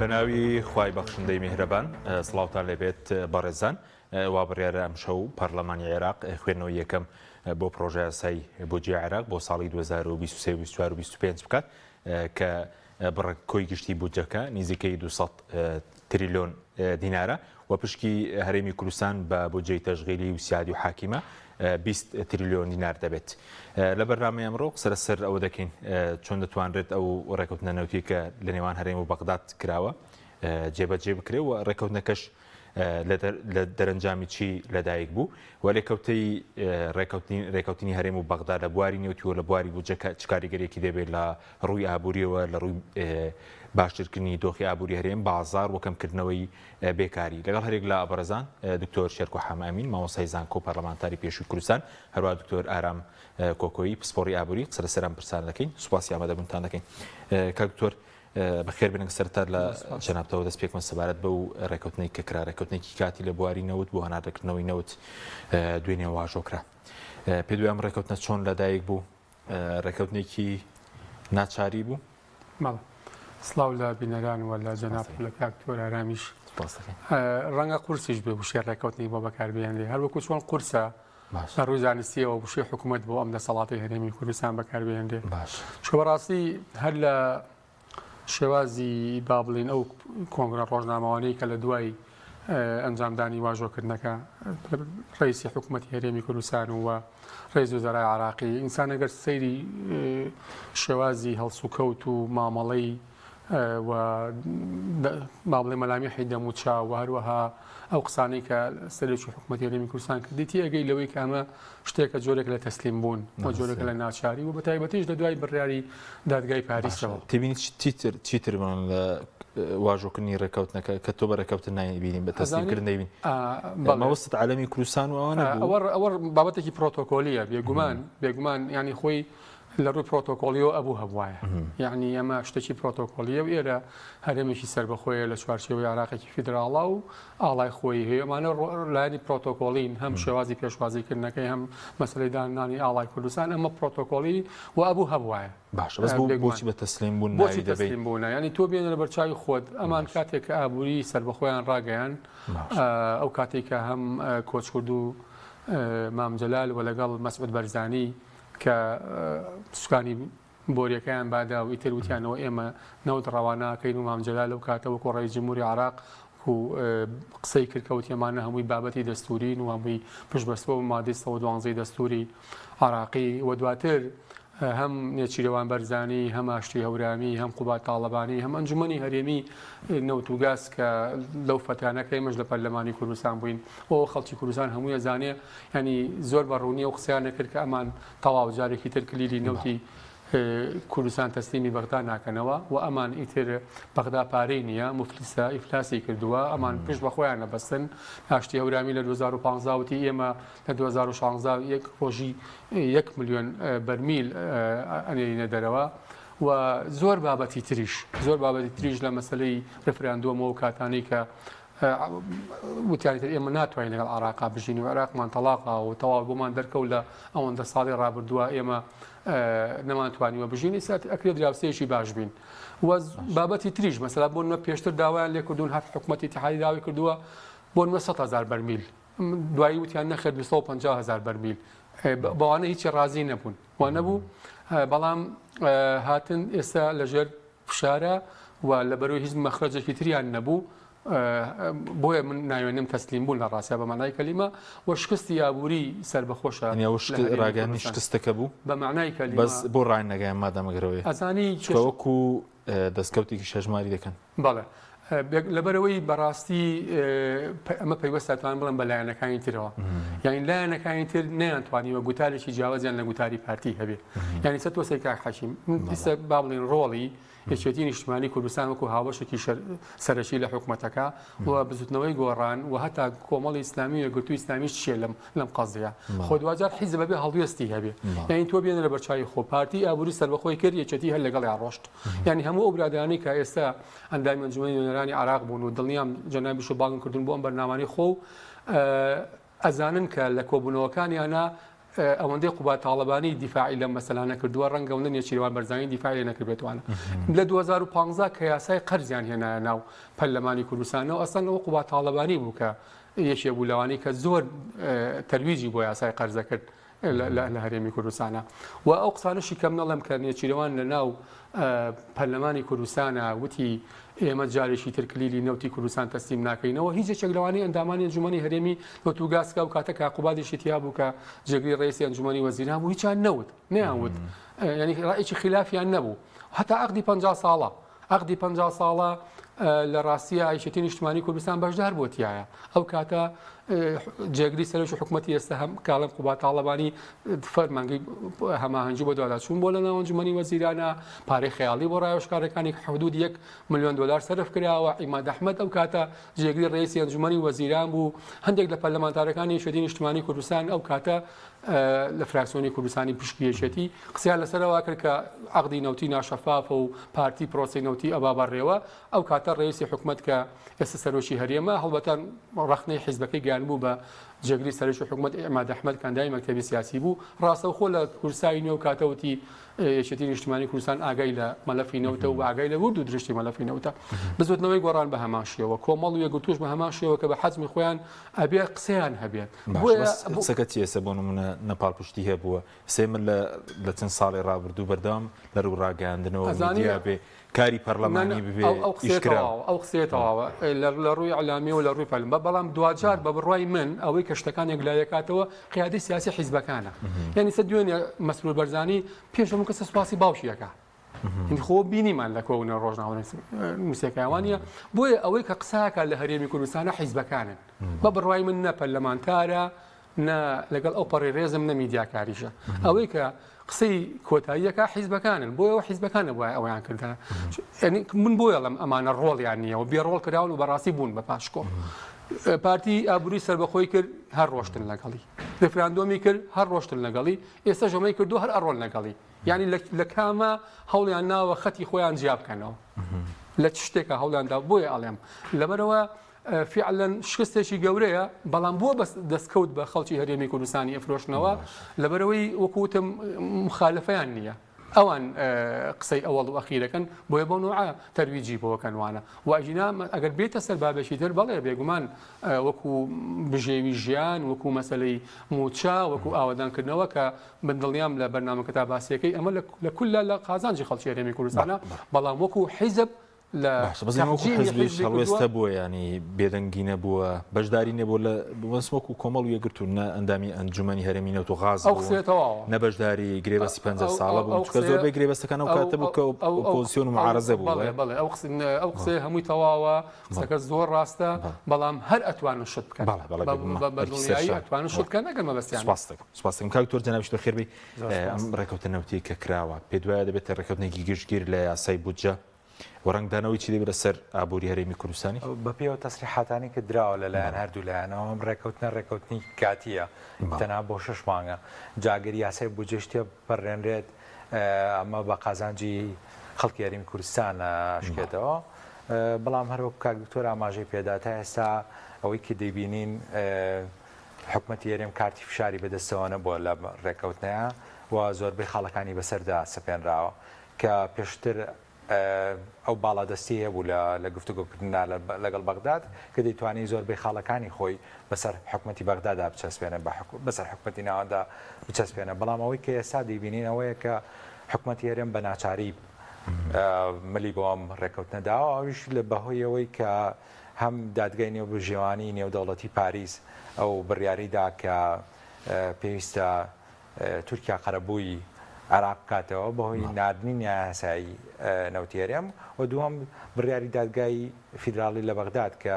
بەناوی خوای بەخشندەی میهرەبان سڵاوتان لێبێت بەڕێزان وا بڕیارە ئەمشەو پەرلەمانی عێراق خوێندنەوەی یەکەم بۆ پڕۆژەیاسای بودجەی عێراق بۆ ساڵی 2023 24 و 25 بکات کە بڕە کۆی گشتی بودجەکە نیزیکەی 200 تریلیۆن دینارە و پشکی هەرێمی کوردستان بە بودجەی تەشغیلی و سیادی و حاکیمە 20 تریلیۆن دینار دەبێت. لە بەرنامەی ئەمڕۆ قسە لەسەر ئەوە دەکەین چۆن دەتوانرێت ئەو ڕێکەوتنە نەوتی کە لە نێوان هەرێم و بەغداد کراوە جێبەجێ بکرێ و ڕێکەوتنەکەش لە دەرەنجامی چی لەدایک بوو و لێکەوتەی ڕێکەوتنی هەرێم و بەغدا لە بواری نەوتی و لە بواری بودجەکە چ کاریگەریەکی دەبێت لە ڕووی ئابووریەوە لە ڕووی باشترکردنی دۆخی ئابووری هەرێم بازار و کەمکردنەوەی بێکاری لەگەڵ هەرێک لە بەڕێزان دکتۆر شێرکۆ حەمە ئەمین مامۆستای زانکۆ و پەرلەمانتاری پێشووی کوردستان هەروە دکتۆر ئارام کۆکۆیی پسپۆڕی ئابووری قسە لەسەر ئەم پرسانە دەکەین سوپاسی ئامادەبوونتان دەکەین کاک دکتۆر بەخێر بێن سەرەتا لە جەنابتەوە دەست پێکمە سەبارەت بەو ڕێکەوتنەی کە کرا ڕێکەوتنێکی کاتی لە بواری نەوت بۆ هەناردەکردنەوەی نەوت دوێنێ واژۆ کرا پێ دوای ئەم ڕێکەوتنە چۆن لەدایک بوو ڕێکەوتنێکی ناچاری بوو؟ بەڵێ سڵاو لە بینەران و لە جەناب لە کاک دکتۆر ئارامیش ڕەنگە قورسیش بێ وشەی ڕێکەوتنی بۆ بەکاربهێنرێ هەروەکو چۆن قورسە لە ڕووی زانستیەوە وشەی حکوومەت بۆ ئەم دەسەڵاتی هەرێمی کوردستان بەکاربهێنرێ چکە بەڕاستی هەر لە شێوازی با بڵێین ئەو کۆنگرە ڕۆژنامەوانەی کە لە دوای ئەنجامدانی واژۆکردنەکە ڕئیسی حکوومەتی هەرێمی کوردستان و ڕئیس وزەرای عراقی ئینسان ئەگەر سەیری شێوازی هەڵسوکەوت و مامەڵەی و با بڵێ مەلامیحی دەموچاو و هەروەها ئەو قسانەی کە سەرۆکی حکوومەتی هەرێمی کوردستان کردی تێئەگەی لەوەی کە ئەمە شتێکە جۆرێک لە تەسلیم بوون و جۆرێکە لە ناچاری و بە تایبەتیش لە دوای بڕیاری دادگای پاریسەوە. تێبینی چیتر چیتر بڵێن لە واژۆکردنی ڕێککەوتنەکە کە تۆ بە ڕێککەوتن نایبینی بە تەسلیمکردن دەیبینی مەبەستت عەلەمی کوردستان و ئەوانە بوو؟ ئەوە ئەوە بابەتێکی پرۆتۆکۆلییە بێگومان بێگومان یانی خۆی لە ڕووی پرۆتۆکۆڵیەوە ئەبوو هەبوایە یعنی ئەمە شتێکی پرۆتۆکۆلیە و ئێرە هەرێمێکی سەربەخۆیە لە چوارچێوەی عراقێکی فیدراڵا و ئاڵای خۆی هەیە ئەمانە لایەنی پرۆتۆکۆڵین هەم شێوازی پێشوازیکردنەکەی هەم مەسلەی دانانی ئاڵای کوردستان ئەمە پرۆتۆکۆڵی و ئەبوو هەبوایە باشە بەس بۆچی بە تەسلیم بوون بۆچی تەسلیم بوونە ینی تۆ بێنە لە بەرچاوی خۆت ئەمان کاتێک کە ئابووری سەربەخۆیان ڕاگەیان ئەو کاتێک کە هەم کۆچکرد و مام جەلال و لەگەڵ مەسعود بەرزانی کە سوکانی بۆریەکەیان بادا و ئیتر وتیانەوە ئێمە نەوت ڕەوا ناکەین و مام جەلال لەو کاتە وەکو ڕئیس جمهوری عراق و قسەی کرد کە وتی ئەمانە هەمووی بابەتی دەستورین و هەمووی پشت بەستووە بە مادەی 112 دەستوری عراقی و دواتر هەم نێچیرەوان بەرزانی هەم ئاشتی هەورامی هەم قوباد تاڵەبانی هەم ئەنجومەنی هەرێمی نەوت و گاز کە لەو فەترانە کە ئێمەش لە پەرلەمانی کوردستان بووین و خەڵکی کوردستان هەمووی ئەزانێ یانی زۆر بە ڕوونی ئەو قسەیانە کرد کە ئەمان تەواو جارێکی تر کلیلی نەوتی کوردستان تەسلیمی بەغدا ناکەنەوە و ئەمان ئیتر بەغدا پارەی نییە مفلیسە ئیفلاسی کردووە ئەمان پشت بە خۆیان نەبەستن ئاشتی هەورامی لە 2015 وتی ئێمە لە 2016 یەک ڕۆژی یەک ملیۆن بەرمیل ئەنێرینە دەرەوە و زۆر بابەتی تریش زۆر بابەتی تریش لە مەسلەی ڕفراندۆمەوە کاتانەی کە وتیان ئیتر ئێمە ناتوانین لەگەڵ عێراقا بژین و عێراقمان تەڵاقا و تەواو بۆمان دەرکەوت لە ئەوەندە ساڵی ڕابردووە ئێمە نەمانتوانیوە بژین ئێستا ئەکرێ دراوسێیەکی باش بین و بابەتی تریش مەسەلا بۆ نمە پێشتر داوایان لێکردوون هەر حکوومەتی ئیتحادی داوای کردووە بۆ نمە 100 هزار بەرمیل دوایی وتیان نەخێر 250 هزار بەرمیل بەوانە هیچی ڕازی نەبوون و نەبوو بەڵام هاتن ئێستا لەژێر فشارە و لەبەرەوەی هیچ مەخرەجێکی تریان نەبوو بۆیە من ناوێنم تەسلیم بوون لە ڕاستیا بە مانای کەلیمە و شکستی ئابووری سەربەخۆشە یعنی ئەوە شک ڕاگەیاندنی شکستەکە بوو بە معنای کەلیمە بەس بۆ ڕاینەگەیان مادامەگەرەوەی ئەزانی چونکە وەکو دەستکەوتێکی شەژماری دەکەن. بەڵێ لەبەرەوەی بەڕاستی ئەمە پەیوەستە توان بڵێم بە لایەنەکانی ترەوە یعنی لایەنەکانی تر نەیانتوانیوە گوتارێکی جیاوازیان لە گوتاری پارتی هەبێ یعنی سە تۆ سەیر کاک حەکیم ئیستا با بڵێن ڕۆڵی یەکێتی نیشتمانی کوردستان وەکو هاوبەشێکی سەرەکی لە حکومەتەکە و بزوتنەوەی گۆڕان و هەتا کۆمەڵی ئیسلامی و یەکگرتووی ئیسلامیش چییە لەم لەم قەزیە خۆ دواجار حیزب بەبێ هەڵوێستی هەبێ یعنی تۆ بێنە لە بەرچاوی خۆ پارتی ئابووری سەربەخۆی کرد یەکێتی هەر لەگەڵیان ڕۆشت یعنی هەموو ئەو برادەرانەی کە ئێستا ئەندامی ئەنجومەنی نوێنەرانی عێراق بوون و دڵنیام جەنابیش و بانگم کردوون بۆ ئەم بەرنامانەی خۆ و ئەزانن کە لە کۆبوونەوەکانیانە. ئەوەندەی قوباد تاڵەبانی دیفاعی لەم مەسەلانە کردووە ڕەنگە ئەوەندە نێچیرەوان بەرزانی دیفاعی لێ نەکردبێتوانە لە 2015 کە یاسای قەرزیان هێنایە ناو پەرلەمانی کوردستانەوە ئەسڵەن ئەوە قوباد تاڵەبانی بوو کە یەکێ بوو لەوانەی کە زۆر تەرویجی بۆ یاسای قەرزە کرد لە هەرێمی کوردستانە و ئەو قسانەشی کەم نەڵێم کە نێچیرەوان لە ناو پەرلەمانی کوردستانە وتی ئێمە جارێکی تر کلیلی نەوتی کوردستان تەسلیم ناکەینەوە، هیچ یەکێک لەوانەی ئەندامانی ئەنجومەنی هەرێمی نەوت و گاز کە ئەو کاتە کاک قوبادیشی تیا بوو کە جێگری ڕەئیسی ئەنجومەنی وەزیران بوو هیچیان نەوت نەیان وت یعنی ڕایەکی خلافیان نەبوو هەتا عەقدی 50 ساڵە عەقدی 50 ساڵە لە ڕاستیە یەکێتی نیشتمانی کوردستان بەشدار بووە تیایە ئەو کاتە جێگری سەرۆکی حکوومەتی ئێستا هەم کاڵم قوباد تاڵەبانی فەرمانگەی هەماهەنگی بۆ دواداچوون بۆ لە ناو ئەنجومەنی وەزیرانە پارەی خەیاڵی بۆ ڕاوێژکارەکانی حدود یەک ملیۆن دۆلار سەرف کراوە عیماد ئەحمەد ئەو کاتە جێگری ڕئیسی ئەنجومەنی وەزیران بوو هەندێک لە پەرلەمانتارەکانی یەکێتی نیشتمانی کوردستان ئەو کاتە لە فراکسیۆنی کوردستانی پشکی یەکێتی قسەیان لەسەرەوە کرد کە عەقدی نەوتی ناشەفافە و پارتی پرۆسەی نەوتی ئەبا بەڕێوە ئەو کاتە ڕئیسی حکومەت کە ئێستا سەرۆکی هەرێمە هەڵبەتە ڕەخنەی حیزبەکەی گەیاندبوو بە جێگری سەرۆکی حکومەت عیماد ئەحمەد کە ئەندامی مەکتەبی سیاسی بوو ڕاستەوخۆ لە کورسای نوێ و کاتە وتی یەکێتی نیشتمانی کوردستان ئاگای لە مەلەفی نەوتە و ئاگای لە ورد و درشتی مەلەفی نەوتە بزوتنەوەی گۆڕان بە هەمان شێوە کۆمەڵ و یەکگرتووش بە هەمان شێوە کە بە حەجمی خۆیان ئەبێ قسەیان هەبێت قسەکە چیە سە بۆ نمونە نە پاڵپشتی هەبووە سێ من لە چەند ساڵی ڕابردوو بەردەوام لە ڕوو ڕاگەیاندنەوە میدیا بێ کاری پەرلەمانی ببێ ئیش کراوە. ئەو قسەیە تەواوە لە ڕووی ئیعلامی و لە ڕووی پەرلەمان بەڵام دواجار بە بڕوای من ئەوەی کە شتەکان یەکلاییەکاتەوە قیادەی سیاسی حیزبەکانە یعنی سە دوێنێ مەسرور بەرزانی پێش هەموو کەسە سوپاسی باوکی ئەکا یعنی خۆ بینیمان لە کۆبوونەوە ڕۆژنامە نووسەکەوانە بۆیە ئەوەی کە قساکە لە هەرێمی کوردستانە حیزبەکانن بە بڕوای من نە پەرلەمانتارە نە لەگەڵ ئەو پەڕی ڕێزم نە میدیاکاریشە ئەوەی کە قسەی کۆتاییەکە حیزبەکانن بۆ ئەوە حیزبەکانە وایە ئەویان کردە من بۆ ئەڵم ئەمانە ڕۆڵیان نییە و بێڕۆڵ کراون و بەڕاستی بوون بە پاشکۆ پارتی ئابووری سربەخۆی کرد هەر ڕۆشتن لەگەڵی ڕفراندۆمی کرد هەر ڕۆشتن لەگەڵی ئێستا ژەمەی کردو هەر ئەڕۆن لەگەڵی یعنی لە کامە هەوڵیان ناوە خەتی خۆیان جیا بکەنەوە لە چ شتێکە هەوڵیاندا بۆیە ئەڵێم لەبەرەوە فیعلەن شکستێکی گەورەیە، بەڵام بووە بە دەستکەوت بە خەڵکی هەرێمی کوردستانی ئەفرۆشنەوە، لەبەرئەوەی وەکو وتم موخالەفەیان نییە، ئەوان قسەی ئەوەڵ و ئەخیرەکەن، بۆیە بەو نەوعە تەرویجی بۆ ئەکەن وانە و ئەگینا ئەگەر بێیتە سەر بابێکی تر بەڵێ بێگومان وەکو بژێوی ژیان، وەکو مەسەلەی مووچە، وەکو ئاوەدانکردنەوە کە من دڵنیام لە بەرنامەکەتا باسیەکەی ئەمە لە کوللا لە قازانجی خەڵکی هەرێمی کوردستانە، بەڵام وەکو حیزب لە باشە بەس ئێمە وەکو تەحجیمی حزبیش حیزبی هەڵوێست کردووە. هەبووە یانی بێدەنگی نەبووە بەشداری نەبووە لە بەس وەکو کۆمەڵ و یەکگرتوو نە ئەندامی ئەنجومەنی هەرێمی نەوت و غاز ئەو بوون قسەیە تەواوە. نە بەشداری گرێبەستی 50 ئەو ساڵە ئەو بوون ئەو چونکە قسەیە زۆربەی گرێبەستەکان ئەو ئەو کاتە بوو ئەو کە ئەو ئەو ئۆپۆزسیۆن و ئەو معارەزە بوو بەڵێ وایە؟ بەڵێ ئەو قسە ئەو بەڵێ قسەیە هەمووی تەواوە بەڵێ قسەکە زۆر ڕاستە بەڵێ بەڵام هەر ئەتوانن شت بکەن بەڵێ بەڵێ بە بێگومان بە بە ئەرکی دڵنیایی سەرشانە ئەتوانن شت بەڵێ بکەن ئەگەر مەبەستیان بێت. سوپاست دەکەم سوپاست دەکەم کاک دکتۆر جەنابیشت بەخێر بێی زۆر ئەم سوپاس. ڕێکەوتنە نەوتیەی کە کراوە پێت وایە دەبێتە ڕێکەوتنێکی گشتگیر لە یاسای بودجە و ڕەنگدانەوەی چی دەبێت لەسەر ئابووری هەرێمی کوردستانی؟ بەپێی ئەو تەسریحاتانەی کە دراوە لەلایەن هەردوو لایەنەوە ئەم ڕێکەوتنە ڕێکەوتنی کاتییە تەنها بۆ شەش مانگە جا گەر یاسای بودجەش تێپەڕێنرێت ئەمە بە قازانجی خەڵکی هەرێمی کوردستان ئەشکێتەوە بەڵام هەروەک کاک دکتۆر ئاماژەی پێدا تا ئێستا ئەوەی کە دەیبینین حکومەتی هەرێم کارتی فشاری بەدەستەوە نەبووە لەم ڕێککەوتنەیا و زۆربەی خاڵەکانی بەسەردا سەپێنراوە کە پێشتر ئەو باڵادەستی هەبوو لە گفتوگۆکردندا لەگەڵ بەغداد کە دەیتوانی زۆربەی خاڵەکانی خۆی بەسەر حکومەتی بەغدادا بچەسپێنێ بەسەر حکومەتی ناوەندا بچەسپێنێ بەڵام ئەوەی کە ئێستا دەیبینین ئەوەیە کە حکومەتی هەرێم بە ناچاری ملی بۆ ئەم ڕێککەوتنە داوە ئەویش لە بەهۆی ئەوەی کە هەم دادگای نێوبژیوانی نێودەوڵەتی پاریس ئەو بڕیارەی دا کە پێویستە تورکیا قەرەبووی عێراق بکاتەوە بەهۆی ناردنی نایاسایی نەوتی هەرێم و دووەم بڕیاری دادگای فیدراڵی لە بەغداد کە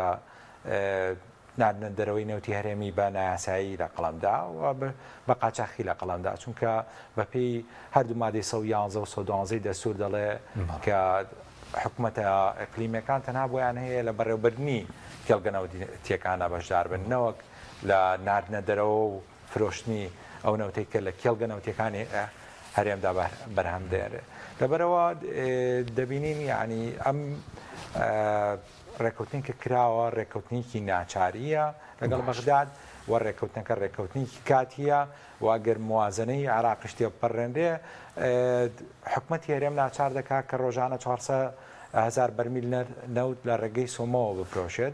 ناردنە دەرەوەی نەوتی هەرێمی بە نایاسایی لە قەڵەم دا و بە قاچاخی لە قەڵەم دا چونکە بەپێی هەردوو مادەی 111 و 112 دەستور دەڵێ کە حکومەتە ئیقلیمیەکان تەنها بۆیان هەیە لە بەڕێوەبردنی کێڵگە نەوتیەکانە بەشدار بن نەوەک لە ناردنە دەرەوە و فرۆشتنی ئەو نەوتەی کە لە کێڵگە نەوتیەکانی هەرێمدا بەرهەم دێنرێت. لەبەرئەوە دەبینین یەعنی ئەم ڕێککەوتنی کە کراوە ڕێککەوتنێکی ناچارییە لەگەڵ بەغداد. و ڕێککەوتنەکە ڕێککەوتنێکی کاتییە و ئەگەر موازنەی عێراقیش تێبپەڕێنرێ حکومەتی هەرێم ناچار دەکات کە ڕۆژانە 400 هەزار بەرمیل نەوت لە ڕێگەی سۆمۆوە بفرۆشێت.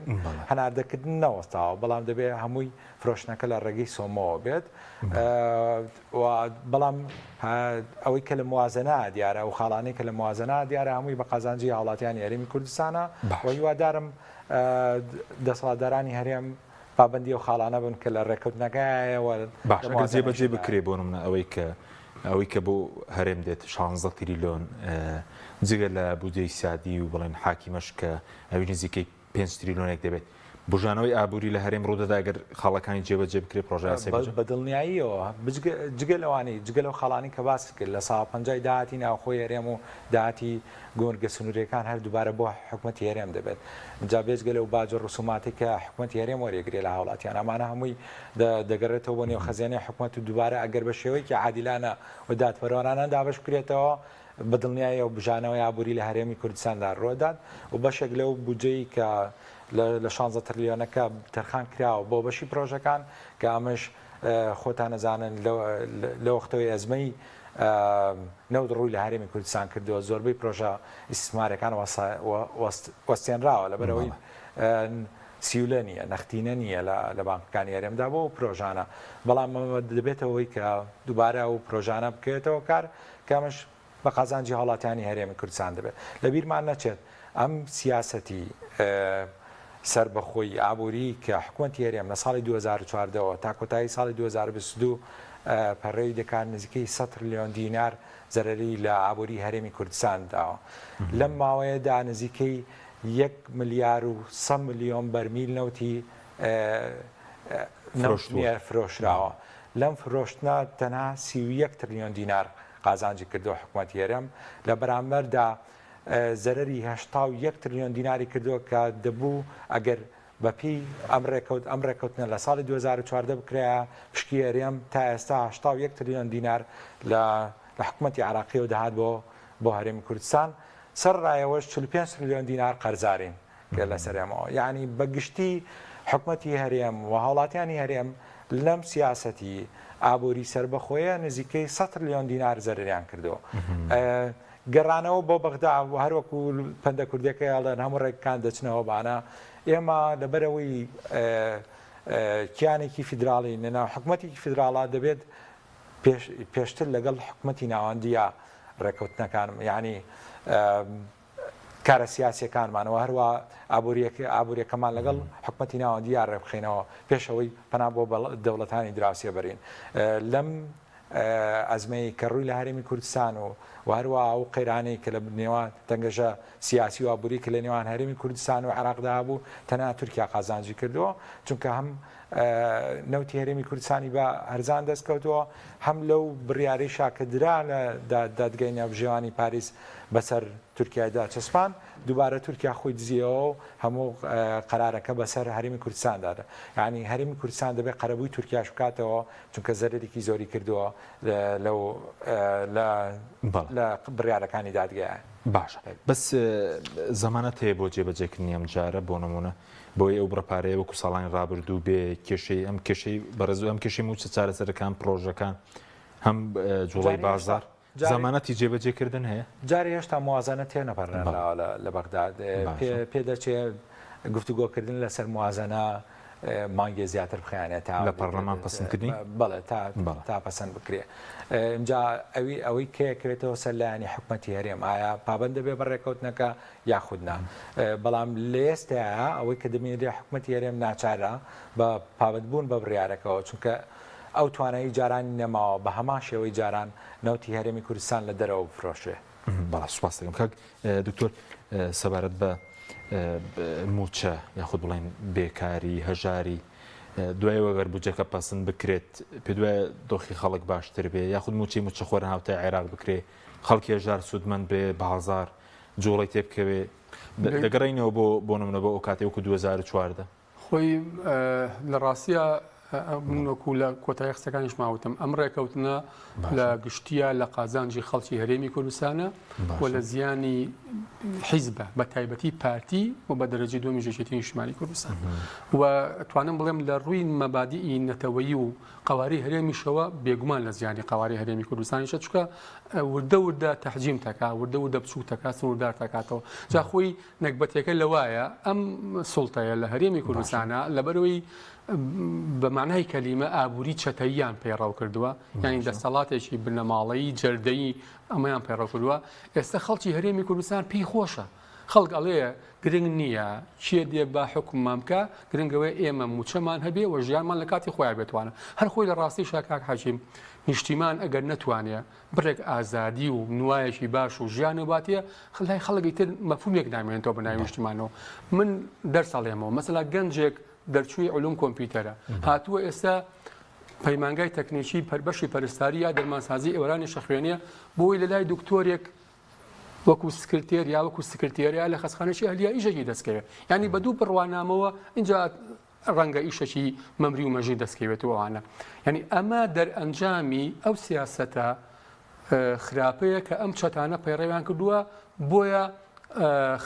هەناردەکردن نەوەستاوە، بەڵام دەبێت هەمووی فرۆشتنەکە لە ڕێگەی سۆمۆوە بێت. بەڵام ئەوەی کە لە موازنە دیارە، ئەو خاڵانەی کە لە موازنە دیارە هەمووی بە قازانجی هاوڵاتیانی هەرێمی کوردستانە و هیوادارم دەسەڵاتدارانی هەرێم پابەندی ئەو خاڵانە بن کە لە ڕێککەوتنەکە هەیە و باش ئەگەر جێبەجێ بکرێ بۆ نمونە ئەوەی کە ئەوەی کە بۆ هەرێم دێت 16 تریلیۆن جگە لە بودجەی سیادی و بڵێن حاکیمەش کە ئەوی نزیکەی 5 تریلیۆنێک دەبێت بژانەوەی ئابووری لە هەرێم ڕوودەدا گەر خاڵەکانی جێبەجێ بکرێت پرۆژە یاسای بودجە؟ بە دڵنیاییەوە جگە لەوانەی جگە لەو خاڵانەی کە باست کرد لە ساڵ پەنجای داهاتی ناوخۆی هەرێم و داهاتی گومرگە سنوورییەکان هەر دووبارە بۆ حکومەتی هەرێم دەبێت. جا بێجگە لەو باج و ڕسوماتەی کە حکومەتی هەرێم وەریەگرێ لە هاوڵاتیان، ئەمانە هەمووی دەگەڕێتەوە بۆ نێو خەزێنەی حکومەت و دووبارە ئەگەر بە شێوەیەکی عادیلانە و دادپەروەرانە دابەش بکرێتەوە، بە دڵنیاییەوە بژانەوەی ئابووری لە هەرێمی کوردستاندا ڕوودەدات و بەشێک لەو بودجەی کە لە شانزە ترلیۆنەکە تەرخان کراوە بۆ بەشی پرۆژەکان کە ئەمەش خۆتان ئەزانن لە وەختەوەی ئەزمەی نەوت ڕووی لە هەرێمی کوردستان کردووە زۆربەی پرۆژە ئیستیسمارەکان وەستێنراوە لەبەرئەوەی سیولە نییە نەختینە نییە لە بانکەکانی هەرێمدا بۆ ئەو پرۆژانە بەڵام ئەمە دەبێتە هۆی کە دووبارە ئەو پرۆژانە بکەوێتەوە کار کە ئەمەش بە قازانجی هاوڵاتیانی هەرێمی کوردستان دەبێت. لەبیرمان نەچێت ئەم سیاسەتی سەربەخۆی ئابووری کە حکومەتی هەرێم لە ساڵی 2014 ەوە تا کۆتایی ساڵی 2022 پەڕێوی دەکات نزیکەی 100 ترلیۆن دینار زەرەری لە ئابووری هەرێمی کوردستان داوە. لەم ماوەیەدا نزیکەی یەک ملیار و 100 ملیۆن بەرمیل نەوتی فرۆشراوە. لەم فرۆشتنە تەنها 31 ترلیۆن دینار قازانجی کردووە حکومەتی هەرێم لە بەرامبەردا زەرەری 81 ترلیۆن دیناری کردووە کە دەبوو ئەگەر بەپێی ئەم ڕێکەوت ئەم ڕێکەوتنە لە ساڵی 2014 بکرایە پشکی هەرێم تا ئێستا 81 ترلیۆن دینار لە لە حکومەتی عراقیەوە دەهات بۆ بۆ هەرێمی کوردستان سەر ڕایەوەش 45 ترلیۆن دینار قەرزارین کە لەسەر ئێمەوە یعنی بە گشتی حکومەتی هەرێم و هاوڵاتیانی هەرێم لەم سیاسەتی ئابووری سەربەخۆیە نزیکەی 100 ترلیۆن دینار زەرریان کردووە گەڕانەوە بۆ بەغدا و هەروەکو پەندە کوردەکە ئەڵێن هەموو ڕێکان دەچنەوە بانە ئێمە لەبەرەوەی کیانێکی فیدراڵی لەناو حکومەتێکی فیدراڵا دەبێت پێشتر لەگەڵ حکومەتی ناوەندیە ڕێککەوتنەکانم یعنی کارە سیاسیەکانمان و هەروا ئابووریەکەمان لەگەڵ حکومەتی ناوەندی یا ڕێبخەینەوە پێش ئەوەی پەنا بۆ دەوڵەتانی دراوسێ بەرین لەم ئەزمەی کە ڕووی لە هەرێمی کوردستان و و هەروە ئەو قەیرانەی کە لە نێوان تەنگەژە سیاسی و ئابووری کە لە نێوان هەرێمی کوردستان و عێراقدا هەبوو تەنها تورکیا قازانجی کردووە چونکە هەم نەوتی هەرێمی کوردستانی بە هەرزان دەست کەوتووە هەم لەو بڕیارەی کە درا لە دادگای ناوبژیوانی پاریس بەسەر تورکیایدا چەسپان، دووبارە تورکیا خۆی دزیەوە و هەموو قەرارەکە بەسەر هەرێمی کوردستاندا دا. یانی هەرێمی کوردستان دەبێت قەرەبووی تورکیاش بکاتەوە چونکە زەرەرێکی زۆری کردووە لەو لە لە بڕیارەکانی دادگایە. باشە بەس زەمانەت هەیە بۆ جێبەجێکردنی ئەم جارە بۆ نمونە بۆی ئەو بڕە پارەیە وەکو ساڵانی ڕابردوو بێ کێشەی ئەم کێشەی بەڕێز و ئەم کێشەی مووچە چارەسەرەکان پڕۆژەکان هەم جوڵەی بازاڕ زەمانەتی جێبەجێکردن هەیە؟ جارێ هێشتا موازەنە تێنەپەڕێنراوە لە بەغداد، پێدەچێ گفتوگۆکردن لەسەر موازەنە مانگێ زیاتر بخایەنێت تا لە پەرلەمان پەسەندکردنی؟ بەڵێ تا پەسەند بکرێ. ئینجا ئەوی ئەوەی کە کەوێتەوە سەر لایەنی حکومەتی هەرێم ئایا پابەند دەبێ بە ڕێککەوتنەکە یاخود نا. بەڵام لە ئێستایا ئەوەی کە دەبینرێ حکومەتی هەرێم ناچارە بە پابەندبوون بە بڕیارەکەوە چونکە ئەو توانایی جارانی نەماوە بە هەمان شێوەی جاران نەوتی هەرێمی کوردستان لە دەرەوە بفرۆشێ. بەڵێ سوپاست دەکەم کاک دکتۆر سەبارەت بە مووچە یاخود بڵێن بێکاری هەژاری دوای وەگەر بودجەکە پەسند بکرێت پێ دوای دۆخی خەڵک باشتر بێ یاخود مووچەی مووچەخۆران هاوتای عێراق بکرێ خەڵکی هەژار سوودمەند بێ بازار جوڵەی تێبکەوێ دەگەڕێینەوە بۆ بۆ نمونە بۆ ئەو کاتێ وەکو 2014 خۆی لە ڕاستیا. من وەکو لە کۆتایی قسەکانیشما وتم ئەم ڕێکەوتنە لە گشتیە لە قازانجی خەڵکی هەرێمی کوردستانە و لە زیانی حیزبە بە تایبەتی پارتی و بە دەرەجەی دووەمیش یەکێتی نیشتمانی کوردستان و توانم بڵێم لە ڕووی مەبادیئی نەتەوەیی و قەوارەی هەرێمیشەوە بێگومان لە زیانی قەوارەی هەرێمی کوردستانیشە چونکە وردە وردە تەحجیم تەکا وردە وردە بچوو تەکا سنووردار تەکاتەوە جا خۆی نەگبەتێکە لەوایە ئەم سوڵتەیە لە هەرێمی کوردستانە لەبەرەوەی بە معنای کەلیمە ئابووری چەتەییان پەیڕەو کردووە یعنی دەسەڵاتێکی بنەماڵەیی جەردەیی ئەمەیان پەیڕەو کردووە ئێستا خەڵکی هەرێمی کوردستان پێی خۆشە خەڵک ئەڵێ گرنگ نییە کێ دێ با حوکممان بکا، گرنگ ئەوەیە ئێمە مووچەمان هەبێ و ژیانمان لە کاتی خۆیا بێتوانە. هەر خۆی لە ڕاستیشا کاک حەکیم نیشتیمان ئەگەر نەتوانێ بڕێک ئازادی و نوایەکی باش و ژیانێ باتێ لای خەڵک ئیتر مەفهومێک نامێنێتەوە بە ناوی نیشتیمانەوە. من دەرس ئەڵێمەوە مەسەلا گەنجێک دەرچووی علوم کۆمپیوتەرە هاتووە ئێستا پەیمانگای تەکنیکی بەشی پەرستاری یا دەرمانسازی ئێوارانیش ئەخوێنێ بۆی لە لای دکتۆرێک وەکو سکرتێر یا وەکو سکرتێرە یا لە خەسخانەی ئەهلیە ئیشێکی دەستکەوێت ینی بە دوو بڕوانامەوە اینجا ڕەنگە ئیشەکی مەمری و مەژی دەستکەوێت و ئەوانە یعنی ئەمە دەرئەنجامی ئەو سیاسەتە خراپەیە کە ئەم چەتانە پەیڕەویان کردووە بۆیە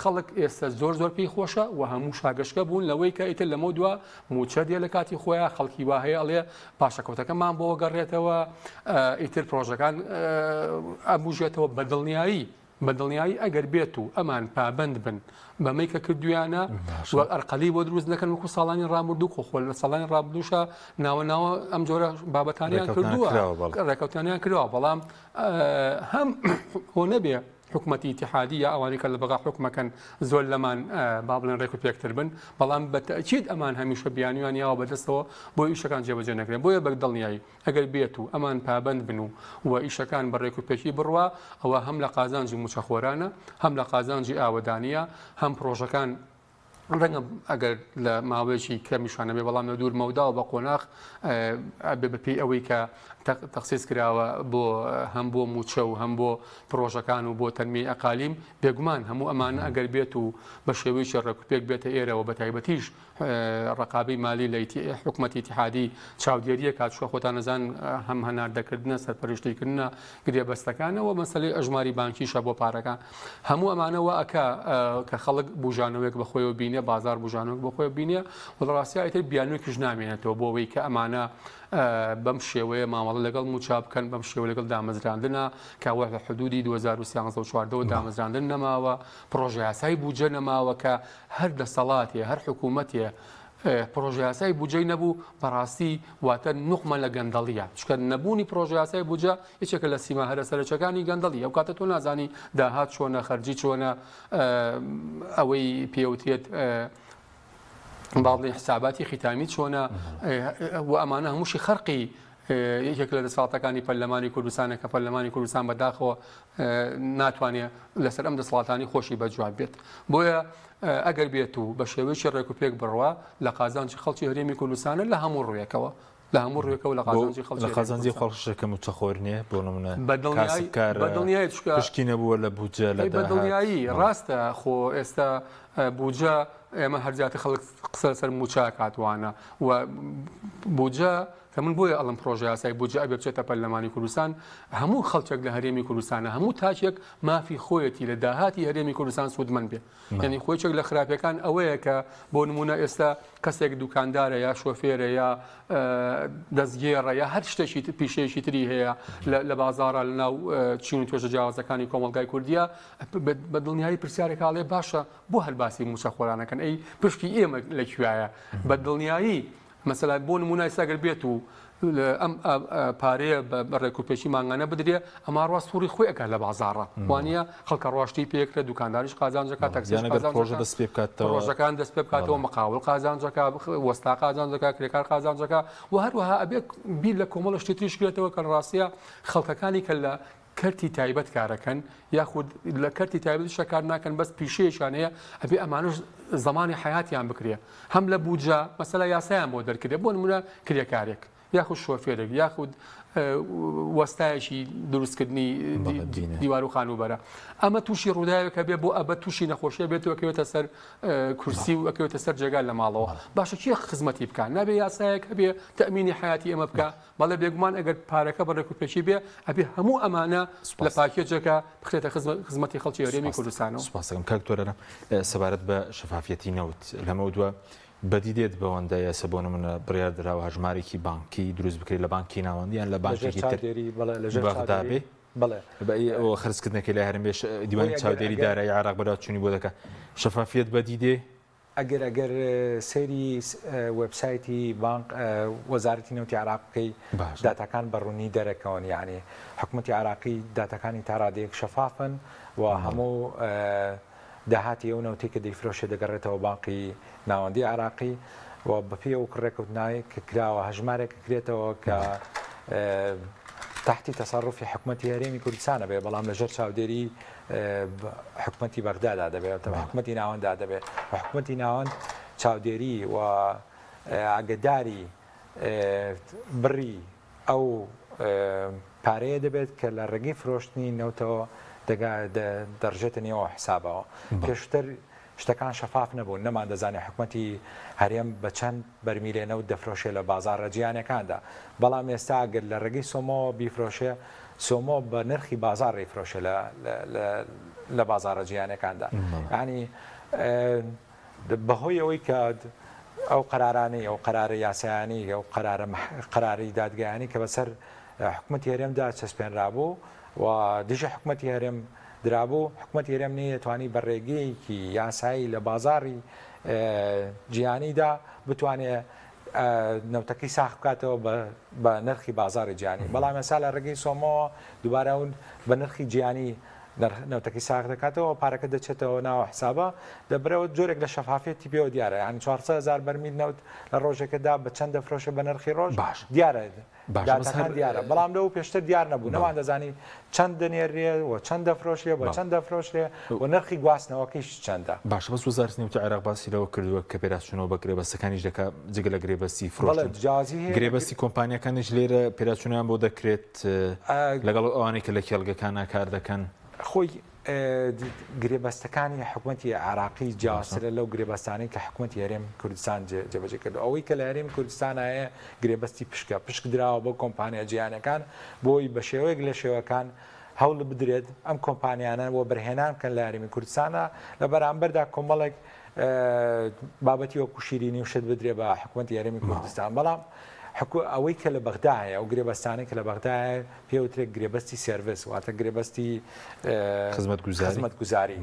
خەڵک ئێستا زۆر زۆر پێی خۆشە و هەموو شاگەشکە بوون لەوەی کە ئیتر لەمە دوا موچە دێ لە کاتی خۆیان خەڵکی وا هەیە ئەڵێ پاشەکەوتەکەمان بۆ گەڕێتەوە ئیتر پرۆژەکان ئەبوژێتەوە بە دڵنیایی بە دڵنیایی ئەگەر بێت و ئەمان پابند بن بەمەی کە کردویانە و ئەرقەلی بۆ دروست نەکەن وەکو ساڵانی ڕابردوو خۆ خۆ لە ساڵانی ڕابردووشە ناوە ناوە ئەم جۆرە بابەتانیان کردووە ڕێکەوتانیان کراوە بەڵام هەم هۆ نەبێ حکومەتی ئیتیحادی یا ئەوانەی کە لە بەغا حوکمەکەن زۆر لەمان با بڵێن ڕێک و پێکتر بن، بەڵام بە تەئکید ئەمان هەمیشە بیانویان یاوە بەدەستەوە بۆ ئیشەکان جێبەجێ نەکرێن، بۆیە بە دڵنیایی ئەگەر بێت و ئەمان پابەند بن و و ئیشەکان بە ڕێک و پێکی بڕوا ئەوە هەم لە قازانجی مووچەخۆرانە، هەم لە قازانجی ئاوەدانییە، هەم پڕۆژەکان ڕەنگە ئەگەر لە ماوەیەکی کەمیشا نەبێ بەڵام لە دوور مەوداوە بە قۆناغ ئەبێ بەپێی ئەوەی کە تەخسیس کراوە بۆ هەم بۆ مووچە و هەم بۆ پڕۆژەکان و بۆ تەنمیەی ئەقالیم بێگومان هەموو ئەمانە ئەگەر بێت و بە شێوەیەکی ڕێکوپێک بێتە ئێرەوە بە تایبەتیش ڕقابەی مالی لە حکومەتی ئیتیحادی چاودێریە کات چوە خۆتان نەزان هەم هەناردەکردنە سەرپەرشتیکردنە گرێبەستەکانەوە مەسەلەی ئەژماری بانکیشە بۆ پارەکان هەموو ئەمانە وا ئەکا کە خەڵک بوژانەوەیەک بە خۆیەوە بینێ بازار بوژانەوەک بە خۆیەوە بینێ و لە ڕاستیا ئیتر بیانووێکیش نامێنێتەوە بۆ ئەوەی کە ئەمانە بەم شێوەیە مامەڵە لەگەڵ مووچە بکەن بەم شێوە لەگەڵ دامەزراندنە کە وە لە حدودی 2013 و 14 دامەزراندن نەماوە پڕۆژەیاسای بودجە نەماوە کە هەر دەسەڵاتێ هەر حکوومەتێ پڕۆژەیاسای بودجەی نەبوو بەڕاستی واتە نوقمە لە گەندەڵیە چونکە نەبوونی پڕۆژەیاسای بودجە یەکێکە لە سیما هەرە سەرەکیەکانی گەندەڵی ئەو کاتە تۆ نازانی داهات چۆنە خەرجی چۆنە ئەوەی پێوترێت با بڵێین حساباتی ختامی چۆنە و ئەمانە هەمووشی خەرقی یەکێک لە دەسەڵاتەکانی پەرلەمانی کوردستانە کە پەرلەمانی کوردستان بەداخەوە ناتوانێت لەسەر ئەم دەسەڵاتانی خۆشی بەجواب بێت بۆیە ئەگەر بێت و بە شێوەیەکی ڕێک و پێک بڕوا لە قازانجی خەڵکی هەرێمی کوردستانە لە هەموو ڕوویەکەوە لە هەموو ڕوویەکەوە لە قازانجی خەڵکی لە قازانجی خەڵکشە کە مووچەخۆر نییە بۆ نمونە کاسبکار بە دڵنیایی چونکە پشکی نەبووە لە بودجە لە بە دڵنیایی ڕاستە خۆ ئێستا بودجە ئێمە هەر زیاتر خەڵک قسە لەسەر مووچە ئەکات وانە و بودجە کە من بۆیە ئەڵم پرۆژە یاسای بودجە ئەبێ بچێتە پەرلەمانی کوردستان هەموو خەڵکێک لە هەرێمی کوردستانە هەموو تاکێک مافی خۆیەتی لە داهاتی هەرێمی کوردستان سوودمەند بێ یعنی خۆیچێک لە خراپەکان ئەوەیە کە بۆ نمونە ئێستا کەسێک دوکاندارە یا شۆفێرە یا دەستگێڕە یا هەر شتێکی پیشەیەکی تری هەیە لە بازارە لە ناو چین و توێژە جیاوازەکانی کۆمەڵگای کوردیە بە دڵنیایی پرسیارێک ئاڵێ باشە بۆ هەر باسی مووچەخۆرانەکەن ئەی پشکی ئێمە لە کوێیە بە دڵنیایی مەسەلا بۆ نمونە ئێستا گەر بێت و ئەم پارەیە بە ڕێکوپێکی مانگانە بدرێ ئەما ڕوا سوڕی خۆی ئەکات لە بازاڕە وانە خەڵکە ڕاشتی پێکرە دوکانداریش قازانجەکە تەکسیش قازانجەکە دەست پێ بکاتەوە ڕۆژەکان دەست پێ بکاتەوە مقاول قازانجەکە وەستا قازانجەکە کرێکار قازانجەکە و هەروەها ئەبێ بیر لە کۆمەڵە شتی تریش کرێتەوە کە ڕاستە خەڵکەکانی کە لە کەرتی تایبەت کارەکەن یاخود لە کەرتی تایبەتیشە کار ناکەن بەس پیشەیەکیان هەیە ئەبێ ئەمانەش زەمانی حەیاتیان بکرێ هەم لە بودجە مەسەلە یاسایان بۆ دەرکرێ بۆ نمونە کرێکارێک. یاخود شۆفێرێک یاخود وەستایەکی دروستکردنی دیوار و خانووبەرە ئەمە تووشی ڕووداوێکە بێ بۆ ئەبە تووشی نەخۆشیە بێت و ئەکەوێتە سەر کورسی و ئەکەوێتە سەر جێگا لە ماڵەوە باشە کێ خزمەتی بکە نابێ یاسایەک هەبێ تەمینی حیاتی ئێمە بکە بەڵێ بێگومان ئەگەر پارەکە بە ڕێکوپێکی بێ ئەبێ هەموو ئەمانە لە پاکێجێکە بخرێتە خزمەتی خەڵکی هەرێمی کوردستانەوە. سوپاستەکەم کاک تۆرەرە سەبارەت بە شەفافیەتی نەوت لەمەودوا بەدی دێت بەوەندە ئێستا بۆ نمونە بڕیار دراوە هەژمارێکی بانکی دروست بکرێت لە بانکی ناوەندی یان لە بانکێکی تر بەغدا بێ خەرجکردنەکەی لای هەرێم بێ دیوانی چاودێری دارایی عێراق بەدوادچوونی بۆ دەکات شەفافیەت بەدی دێ؟ ئەگەر ئەگەر سەیری وێبسایتی بانق وەزارەتی نەوتی عێراق بکەی داتاکان بە ڕوونی دەرەکەون یعنی حکومەتی عێراقی داتاکانی تا ڕادەیەک شەفافن و هەموو داهاتی ئەو نەوتەی کە دەیفرۆشێ دەگەڕێتەوە بانقی ناوەندی عێراقی و بەپێی ئەو ڕێکەوتنای کە کراوە هەژمارێک کرێتەوە کە تحتی تەسەڕوفی حکومەتی هەرێمی کوردستانە بێ بەڵام لەژێر چاودێری حکومەتی بەغدادا دەبێت حکومەتی ناوەندا دەبێت حکومەتی ناوەند چاودێری و ئاگداری بڕی ئەو پارەیە دەبێت کە لە ڕێگەی فرۆشتنی نەوتەوە دەڕژێتە نێو حسابەوە. پێشتر شتەکان شەفاف نەبوون، نەماندەزانی حکومەتی هەرێم بە چەند بەرمیلێ نەوت دەفرۆشێ لە بازاڕە جیهانیەکاندا، بەڵام ئێستا گەر لە ڕێگەی سۆمۆوە بیفرۆشێ، سۆمۆ بە نرخی بازاڕ ئەیفرۆشێ لە بازاڕە جیهانیەکاندا. یانی بەهۆی ئەوەی کە ئەو قەرارانەی، ئەو قەرارە یاسایانەی، ئەو قەرارە قەراری دادگایانەی کە بەسەر حکومەتی هەرێمدا چەسپێنرابوو و دژی حکومەتی هەرێم درابوو، حکومەتی هەرێم نەیەتوانی بە ڕێگەیەکی یاسایی لە بازاڕی جیهانیدا بتوانێ نەوتەکەی ساخ بکاتەوە بە نرخی بازاڕی جیهانی، بەڵام ئێستا لە ڕێگەی سۆمۆوە دووبارە بە نرخی جیهانی نەوتەکەی ساغ دەکاتەوە پارەکە دەچێتەوە ناو حسابە دەبرەوە جۆرێک لە شەفافیەتی پێوە دیارە یعنی 400 هزار بەرمیل نەوت لە ڕۆژێکەدا بە چەند دەفرۆشێ بە نرخی ڕۆژ باش دیارە باشە بەس داتاکان هەر دیارە بەڵام لەو پێشتر دیار نەبوو نەمان دەزانی چەند دەنێرێ و چەند دەفرۆشرێ بە چەند دەفرۆشرێ و نرخی گواستنەوەکەیش چەندە. باشە بەس وەزارەتی نەوتی عێراق باسی لەوە کردووە کە پێداچوونەوە بە گرێبەستەکانیش دەکات جگە لە گرێبەستی بەڵێ فرۆشتن جیاوازی هەیە لە گرێبەستی کۆمپانیاکانیش لێرە پێداچوونەوەیان بۆ دەکرێت لەگەڵ ئەوانەی کە لە کێڵگەکانا کار دەکەن. خۆی گرێبەستەکانی حکومەتی عێراقی جیاوازترە لەو گرێبەستانەی کە حکومەتی هەرێم کوردستان جێبەجێ کردووە. ئەوەی کە لە هەرێمی کوردستان هەیە گرێبەستی پشکە، پشک دراوە بۆ کۆمپانیا جیهانیەکان بۆی بە شێوەیەک لە شێوەکان هەوڵ بدرێت ئەم کۆمپانیانە وەبەرهێنان بکەن لە هەرێمی کوردستانە، لە بەرامبەردا کۆمەڵێک بابەتی وەکو شیرینی و شت بدرێ بە حکومەتی هەرێمی کوردستان. بەڵام ئەوەی کە لە بەغدا هەیە، ئەو گرێبەستانەی کە لە بەغدا هەیە پێوترێت گرێبەستی service، واتە گرێبەستی خزمەتگوزاری.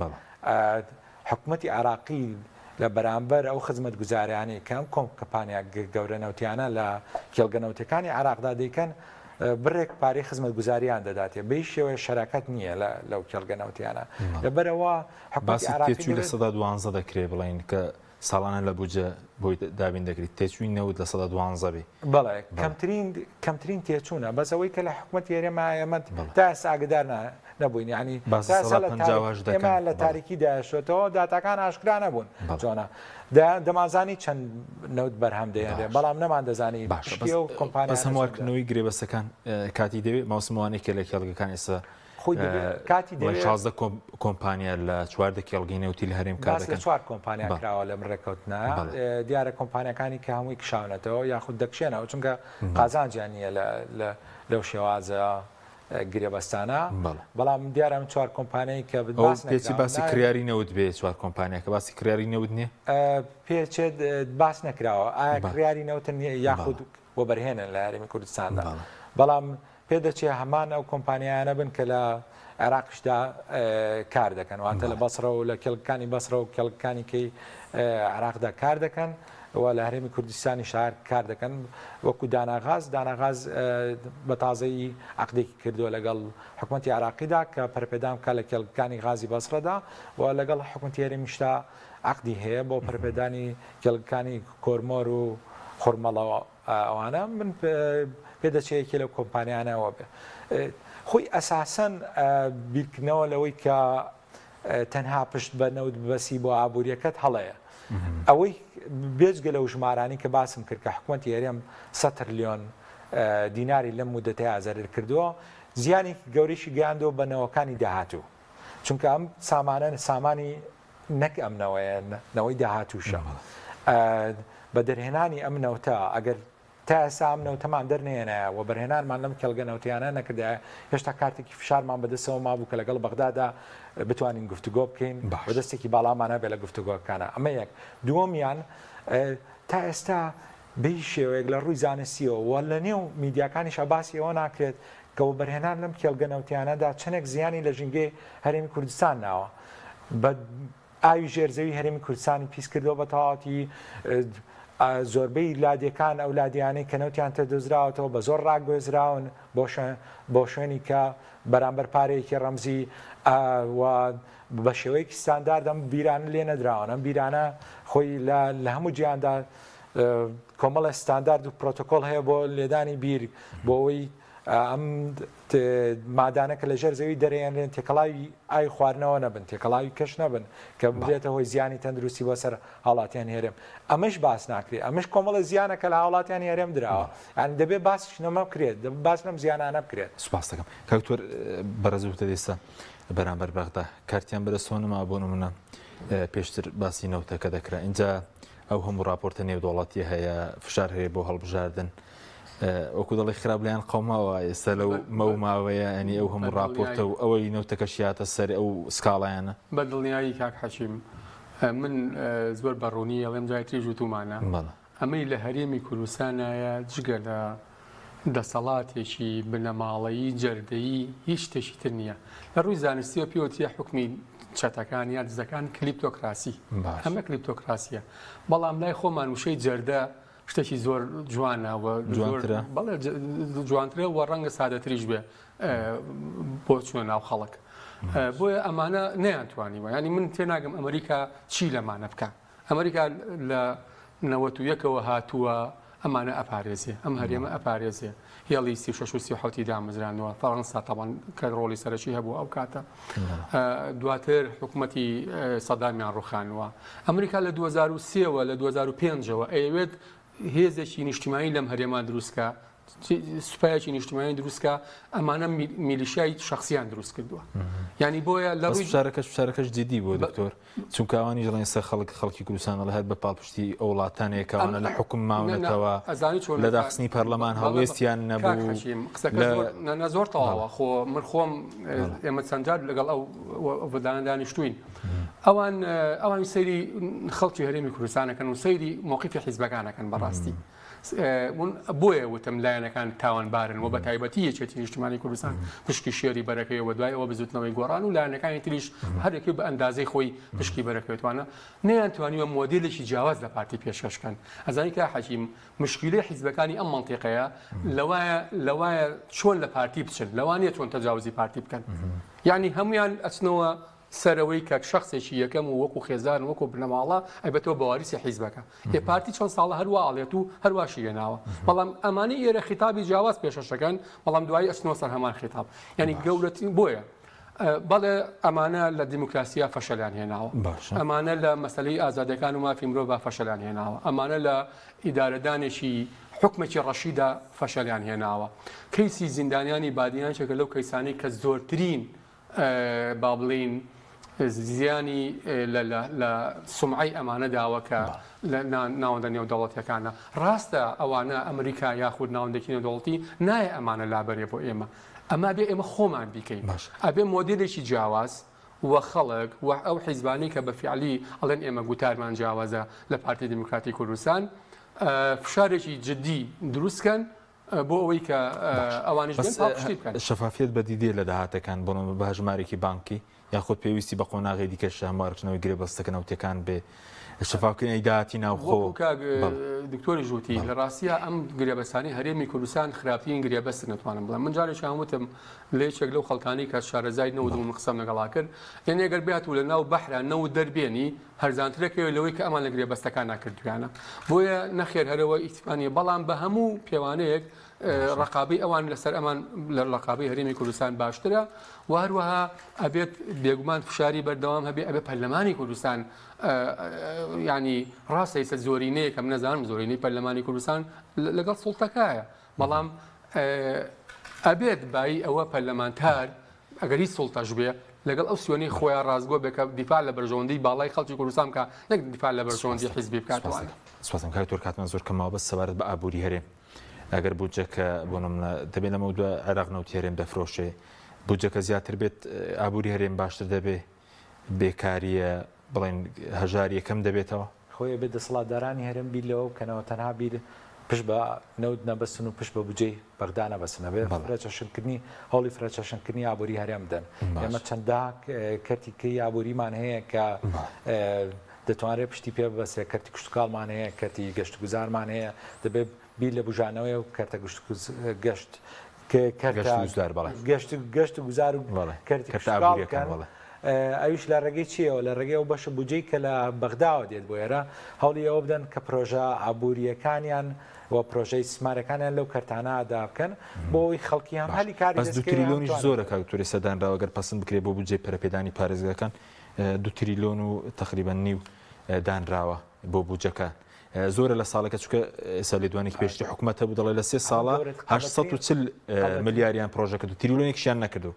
حکومەتی عێراقی لە بەرامبەر ئەو خزمەتگوزاریانەی کە ئەم کۆمپانیا گەورە نەوتیانە لە کێڵگە نەوتیەکانی عێراقدا دەیکەن، بڕێک پارەی خزمەتگوزاریان دەداتێ، بە هیچ شێوەیەک شەراکەت نییە لەو کێڵگە نەوتیانە. لەبەرئەوە حکومەتی باسی عێراقی تێچووی دەبێت. 12% دەکرێت بڵێین کە ساڵانە لە بودجە بۆی دابین دەکرێت تێچووی نەوت 12% بێ. بەڵێ کەمترین کەمترین تێچوونە بەس ئەوەی کە لە حکومەتی هەرێم ئێمە تا ئێستا ئاگدار نەبووین یعنی باسی تا ئێستا سەدا لە پەنجا و تاریک هەشت ئێمە دەکەن لە بەڵێ. تاریکیدا شۆتەوە داتاکان ئاشکرا نەبوون بەڵێ. چۆنە دەمانزانی چەند نەوت بەرهەم دەهێنرێ باش. بەڵام نەماندەزانی باشە پشکی بەس ئەو بەس کۆمپانیانە چەندە. هەموارکردنەوەی گرێبەستەکان کاتی دەوێت ماوسمەوانەی کە لە کێڵگەکان ئێستا خۆی دەبێ کاتی بڵێ دەوێ. 16 کۆمپانیا لە 14 کێڵگەی نەوتی لە هەرێم کار باس لە دەکەن. چوار کۆمپانیا بەڵێ. کراوە لەم ڕێککەوتنە بەڵێ. دیارە کۆمپانیاکانی کە هەمووی کشاونەتەوە یاخود دەکشێنەوە چونکە بەڵێ. قازانجیان نییە لە لە لەو شێوازە گرێبەستانە بەڵێ. بەڵام دیارە ئەم چوار کۆمپانیای کە ئەو باس پێچی نەکراون باسی نا کڕیاری نەوت بێ چوار کۆمپانیاکە باسی کڕیاری نەوت نییە؟ پێچێت باس نەکراوە ئایا بەڵێ. کڕیاری نەوتن یاخود بەڵێ. وەبەرهێنن لە هەرێمی کوردستاندا بەڵێ. بەڵام پێدەچێ هەمان ئەو کۆمپانیایانە بن کە لە عێراقیشدا کار دەکەن، واتە لە بەسڕە و لە کێڵگەکانی بەسڕە و کێڵگەکانی کەی عێراقدا کار دەکەن و لە هەرێمی کوردستانیش هەر کار دەکەن وەکو داناغاز. داناغاز بە تازەیی عەقدێکی کردووە لەگەڵ حکومەتی عێراقیدا کە پەرەپێدان بکات لە کێڵگەکانی غازی بەسڕەدا و لەگەڵ حکومەتی هەرێمیشدا عەقدی هەیە بۆ پەرەپێدانی کێڵگەکانی کۆرمۆر و خورمەڵەوە. ئەوانە من پێدەچێ یەکێ لەو کۆمپانیانەوە بێ خۆی ئەساسەن بیرکردنەوە لەوەی کە تەنها پشت بە نەوت ببەسی بۆ ئابوووریەکەت هەڵەیە ئەوەی بێجگە لەو ژمارانی کە باسم کرد کە حکوومەتی هەرێم 100 ترلیۆن دیناری لەم مودەتەیا زەرەر کردووە، زیانێکی گەورەیشی گەیاندووە بە نەوەکانی داهاتوو، چونکە ئەم سامانە سامانی نەک ئەم نەوەیە، نەوەی داهاتووشە. بە دەرهێنانی ئەم نەوتە ئەگەر تا ئێستا ئەم نەوتەمان دەرنەهێنایە، وەبەرهێنانمان لەم کێڵگە نەوتیانە نەکردایە، هێشتا کارتێکی فشارمان بەدەستەوە مابوو کە لەگەڵ بەغدادا بتوانین گفتوگۆ بکەین و دەستێکی باڵامان هەبێت لە گفتوگۆکانا. ئەمە یەک. دووەمیان تا ئێستا بە هیچ شێوەیەک لە ڕووی زانستییەوە و لە نێو میدیاکانیشا باسی ئەوە ناکرێت کە وەبەرهێنان لەم کێڵگە نەوتیانەدا چەندێک زیانی لە ژینگەی هەرێمی کوردستان ناوە. بە ئاوی ژێر زەوی هەرێمی کوردستانی پیس کردەوە بە تەواوەتی، زۆربەی لادێکان ئەو لادێیانەی کە نەوتیان تێدۆزراوەتەوە بە زۆر ڕاگوێزراون بۆ شوێنی کە بەرامبەر پارەیەکی ڕەمزی و بە شێوەیەکی ستاندارد ئەم بیرانە لێ نەدراون. ئەم بیرانە خۆی لە هەموو جیهاندا کۆمەڵێ ستاندارد و پرۆتۆکۆڵ هەیە بۆ لێدانی بیر بۆ ئەوەی ئەم مادانە کە لە ژێر زەوی دەرەیەنرێن تێکەڵاوی ئاوی خواردنەوە نەبن، تێکەڵاوی کەش نەبن کە ببێتە هۆی زیانی تەندروستی بۆ سەر هاوڵاتیانی هەرێم. ئەمەش باس ناکرێت. ئەمەش کۆمەڵێ زیانە کە لە هاوڵاتیانی هەرێم دراوە. یانی دەبێت باسیش لەمە بکرێت، دەبێت باس لەم زیانانە بکرێت. سوپاست دەکەم. کاک دکتۆر بەڕێز وتت ئێستا بەرامبەر بەغدا کارتیان بەدەستەوە نەما بۆ نمونە پێشتر باسی نەوتەکە دەکرا ئینجا ئەو هەموو راپۆرتە نێودەوڵەتیە هەیە فشار هەیە بۆ هەڵبژاردن وەکو دەڵی خراپ لیان قەوماوە ئێستا لەو مەو ماوەیە ئەنی ئەو هەموو راپۆرتە و ئەوەی نەوتەکەشیاتە سەر ئەو سکاڵایانە. بە دڵنیایی کاک حەکیم من زۆر بە ڕوونی ئەڵێم جای تریش وتومانە ئەمەی لە هەرێمی کوردستانایە جگە لە دەسەڵاتێکی بنەماڵەیی جەردەیی هیچ شتێکی تر نییە. لە ڕووی زانستیەوە پێوترێ حوکمی چەتەکان یا دزەکان کلیپتۆکراسی. ئەمە کلیپتۆکراسیە. بەڵام لای خۆمان وشەی جەردە شتێکی زۆر جوانە و جوانترە. بەڵێ جوانترە و ڕەنگە سادەتریش بێ بۆ چوونە ناو خەڵک. بۆیە ئەمانە نەیانتوانیوە. یانی من تێناگەم ئەمریکا چی لەمانە بکا. ئەمریکا لە نەوەتویەکەوە هاتووە ئەمانە ئەپارێزێ، ئەم هەرێمە ئەپارێزێ، هێڵی 36 و 37 دامەزراندووە، فەڕەنسا تەبعەن کە ڕۆڵی سەرەکی هەبوو ئەو کاتە، دواتر حکوومەتی سەدامیان ڕوخانووە. ئەمریکا لە 2003ەوە لە 2005ەوە ئەیەوێت هێزێکی نیشتیمانی لەم هەرێما دروستکا، سوپایەکی نیشتمانی دروستکە ئەمانە میلیشای شخصیان دروست کردووە ینی بۆیە لە ڕووی شارەکەش شارەکەش جدی بۆ دکتۆر چونکە ئەوانیش دەڵێن سەر خەڵک خەڵکی کوردستان دەڵێ هەر بە پاڵپشتی ئەو وڵاتانەیە کەوانە لە حوکم ماونەتەوە ئەزانی چۆن لە داخستنی پەرلەمان هەڵوێستیان نەبوو قسەکە نە زۆر تەواوە خۆ من خۆم ئێمە چەند جار لەگەڵ ئەو وەفدانە دانیشتوین ئەوان ئەوان سەیری خەڵکی هەرێمی کوردستانەکەن و سەیری مۆقیفی حیزبەکانەکەن بەڕاستی بۆیە وتم لایەنەکان تاوانبارن و بە تایبەتی یەکێتی نیشتمانی کوردستان پشکی شێری بەرەکەی و دوای ئەوە بزوتنەوەی گۆڕان و لایەنەکانی تریش هەرێکی بە ئەندازەی خۆی پشکی بەرەکەوێتوانە نیان توانیوە مۆدیلێکی جیاواز لە پارتی پێشکەشکەن ئەزانی کا حەکیم مشکیلەی حیزبەکانی ئەم منطقەیە لەوایە لەوایە چۆن لە پارتی بچن لەوانەیە چۆن تەجاوزی پارتی بکەن یعنی هەمویان ئەچنەوە سەرەوەی کە شەخسێکی یەکەم و وەکو خێزان و وەکو بنەماڵە ئەبێتەوە بە واریسی حیزبەکە. ئێ پارتی چەند ساڵە هەر وا ئەڵێت و هەر واشی هێناوە. بەڵام ئەمانەی ئێرە خیتابی جیاواز پێشەشەکەن، بەڵام دوایی ئەچنەوە سەر هەمان خیتاب. یانی گەورەترین بۆیە بەڵێ ئەمانە لە دیموکراسیا فەشەلیان هێناوە. ئەمانە لە مەسەلەی ئازادیەکان و مافی مرۆڤا فەشەلیان هێناوە. ئەمانە لە ئیدارەدانێکی حوکمێکی ڕەشیدا فەشەلیان هێناوە. کەیسی زیندانیانی بادینان یەکێکە لەو کەیسانەی کە زۆرترین با بڵێین زیانی لە سومعەی ئەمانە داوە کە لە ناوەندە نێودەوڵەتیەکانە. ڕاستە ئەوانە ئەمریکا یاخود ناوەندێکی نێودەوڵەتی نایە ئەمانە لابەرێ بۆ ئێمە. ئەمە ئەبێ ئێمە خۆمان بیکەین. ئەبێ مۆدێلێکی جیاواز و خەڵک و ئەو حیزبانەی کە بە فیعلی ئەڵێن ئێمە گوتارمان جیاوازە لە پارتی دیموکراتی کوردستان فشارێکی جدی دروست کەن بۆ ئەوەی کە ئەوانیش بێن پاڵپشتی بکەن. شەفافیەت بەدی دێ لە داهاتەکان بۆ نمونە بە هەژمارێکی بانکی یاخود پێویستی بە قۆناغی دیکەش هەموارکردنەوەی گرێبەستەکە نەوتیەکان بێ شەفافکردنی داهاتی ناوخۆ. وەکو کاک دکتۆریش وتی لە ڕاستیا ئەم گرێبەستانەی هەرێمی کوردستان خراپترین گرێبەستن ئەتوانم بڵێم من جارێکیان وتم لە یەکێک لەو خەڵکانەی کە شارەزای نەوت بوون قسەم لەگەڵا کرد یعنی ئەگەر بێت و لە ناو بەحرا نەوت دەربێنی هەرزانترەکەوێت لەوەی کە ئەمان لە گرێبەستەکانا کردویانە بۆیە نەخێر هەرەوە ئیتفا نیە بەڵام بە هەموو پێوانەیەک ڕقابەی ئەوان لەسەر ئەمان لە ڕقابەی هەرێمی کوردستان باشترە و هەروەها ئەبێت بێگومان فشاری بەردەوام هەبێ ئەبێ پەرلەمانی کوردستان ینی ڕاستە ئیستا زۆرینەیەکەم نەزانم زۆرینەی پەرلەمانی کوردستان لەگەڵ سوڵتەکایە. بەڵام ئەبێت بایی ئەوە پەرلەمانتار ئەگەر هیچ سوڵتەش بێ لەگەڵ ئەو سوێنەی خۆیان ڕاستگۆ بێ کە دیفاع لە بەرژەوەندی باڵای خەڵکی کوردستان بکا نەک دیفاع لە بەرژەوەندی حیزبی بکات. سپاستم کاک دکتۆر کاتمان زۆر کەم ماوە بەس سەبارەت بە ئابووری هەرێم ئەگەر بودجەکە بۆ نمونە دەبێت لەمە دو عێراق نەوتی هەرێم دەفرۆشێ بودجەکە زیاتر بێت ئابووری هەرێم باشتر دەبێ بێکاریە بڵێن هەژاریە کەم دەبێتەوە؟ خۆی ئەبێت دەسەڵاتدارانی هەرێم بیر لەوە بکەنەوە تەنها بیر پشت بە نەوت نەبەستن و پشت بە بودجەی بەغدا نەبەستن ئەبێت فرەچەشنکردنی هەوڵی فرەچەشنکردنی ئابووری هەرێم بدەن ئێمە چەندە کەرتی کەی ئابووریمان هەیە کە دەتوانرێت پشتی پێ ببەسترێت کەرتی کشتوکاڵمان هەیە کەرتی گەشتوگوزارمان هەیە دەبێت بیر لە بوژانەوەی و کەرتە گەشت گەشت و گوزار و کەرتی کشتوکاڵ بکەن ئەویش لە ڕێگەی چیەوە لە ڕێگەی ئەو بەشە بودجەی کە لە بەغداوە دێت بۆ ئێرە هەوڵی ئەوە بدەن کە پرۆژە ئابووریەکانیان و پرۆژەی ئیستیسمارەکانیان لەو کەرتانە ئەدا بکەن بۆ ئەوەی خەڵکی هەم هەلی کاری بەس دوو تریلۆنیش زۆرە کاک دکتۆر ئێستا دانراوە گەر پەسند بکرێت بۆ بودجەی پەرەپێدانی پارێزگاکان دوو تریلۆن و تقریبا نیو دانراوە بۆ بودجەکان زۆرە لە ساڵەکە چونکە ئێستا لێدوانێکی پێشتری حکومەت هەبوو دەڵێ لە سێ ساڵە 840 ملیاریان پرۆژەکە دو تریلۆنێکیشیان نەکردو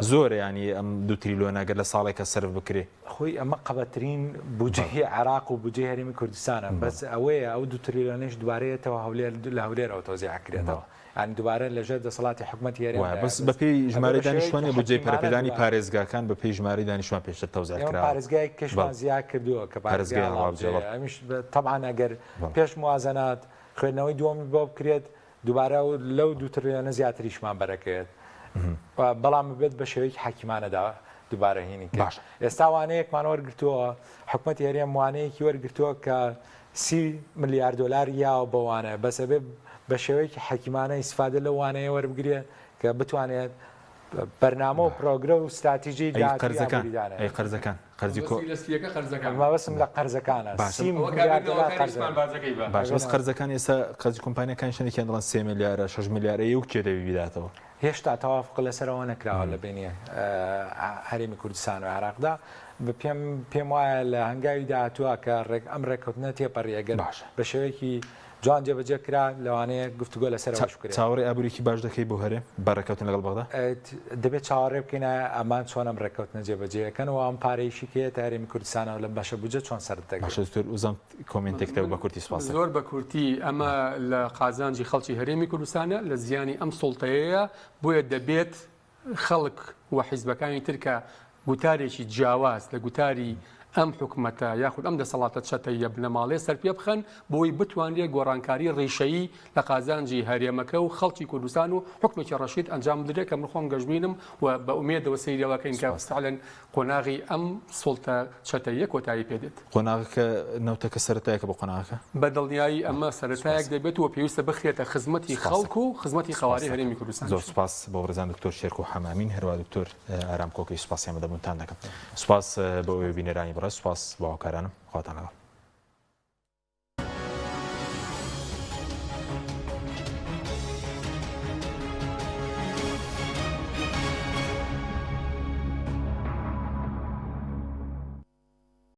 زۆرە ینی ئەم دو تریلۆنە گەر لە ساڵێکە سەرف بکرێ. خۆی ئەمە قەبەترین بودجەی عێراق و بودجەی هەرێمی کوردستانە بەس ئەوەیە ئەو دو تریلۆنەیش دوبارە یەتەوە هەولێر لە هەولێرەوە تەوزیع ئەکرێتەوە یانی دوبارە لەژێر دەسەڵاتی حکومەتی هەرێم وایە بەس بەپێی ژمارەی دانیشتوانی بودجەی پەرەپێدانی پارێزگاکان بەپێی ژمارەی دانیشتوان پێشتر تەوزیع کراوە. پارێزگایەک کەشمان زیاد کردووە کە پارێزگای هەڵەبجەیە ئەمیش تەبعەن ئەگەر پێش موازەنات خوێندنەوەی دووەمی بۆ بکرێت دووبارە لەو دوو ترلیۆنە زیاتریشمان بەرەکەوێت بەڵام بێت بە شێوەیەکی حەکیمانەدا دووبارە هینی کرد. ئێستا وانەیەکمان وەرگرتووە حکومەتی هەرێم وانەیەکی وەرگرتووە کە سی ملیار دۆلار یاوە بە وانە بەس ئەبێ بە شێوەیەکی حەکیمانە ئیسفادە لەو وانەیە وەربگرێ کە بتوانێت بەرنامە و پرۆگرە و ستراتیژی ئەی قەرزەکان ئەی قەرزەکان قەرزی کۆ مەبەستم لە قەرزەکانە سی ملیار دۆلار قەرزە باشە بەس قەرزەکان ئێستا قەرزی کۆمپانیاکان شەنێکیان دەڵێن سێ ملیارە شەش ملیارە ئەی و کێ دەبی بیداتەوە؟ هێشتا تەوافق لەسەرەوە نەکراوە لە بینی هەرێمی کوردستان و عێراقدا پێم پێم وایە لە هەنگاوی داهاتووە کە ڕێک ئەم ڕێککەوتنە تێپەڕی ئەگەر بە شێوەیەکی جوان جێبەجێ کرا لەوانەیە گفتوگۆ لەسەر ئەوەش بکرێت. چاوەڕێی ئابووریی باش دەکەی بۆ هەرێم بە ڕێککەوتن لەگەڵ بەغدا؟ دەبێت چاوەڕێ بکەین ئایا ئەمان چۆن ئەم ڕێککەوتنە جێبەجێ ئەکەن و ئەم پارەیەشی کە یەتە هەرێمی کوردستانەوە لەم بەشە بودجە چۆن سەرف دەکرێت. باشە دکتۆر وزەم comment ێکت هەبوو بە کورتی سوپاس. زۆر بە کورتی ئەمە لە قازانجی خەڵکی هەرێمی کوردستانە لە زیانی ئەم سوڵتەیەیە بۆیە دەبێت خەڵک و حیزبەکانی تر کە گوتارێکی جیاواز لە گوتاری ئەم حکومەتە یاخود ئەم دەسەڵاتە چەتەییە بنەماڵەیە سەرپێ بخەن بۆی بتوانرێت گۆڕانکاری ڕیشەیی لە قازانجی هەرێمەکە و خەڵکی کوردستان و حکومێکی ڕەشید ئەنجام بدرێت کە من خۆم گەشبینم و بە ئومێدەوە سەیری ئەوە کەین کە فعلەن قۆناغی ئەم سوڵتە چەتەییە کۆتایی پێ دێت. قۆناغەکە نەوتەکە سەرەتایەکە بۆ قۆناغەکە؟ بە دڵنیایی ئەمە سەرەتایەک دەبێت و پێویستە بخرێتە خزمەتی خەڵک و خزمەتی قەوارەی هەرێمی کوردستانیش. زۆر سوپاس بۆ بەڕێزان دکتۆر شێرکۆ حەمامین هەروەها دکتۆر ئارام کۆکەی سوپاسی ئامادەبوونتان دەکەم. سوپاس بۆ ئێوەی بینەرانی بەڕێز سوپاس بۆ هاوکارانم خواتان لەگەڵ.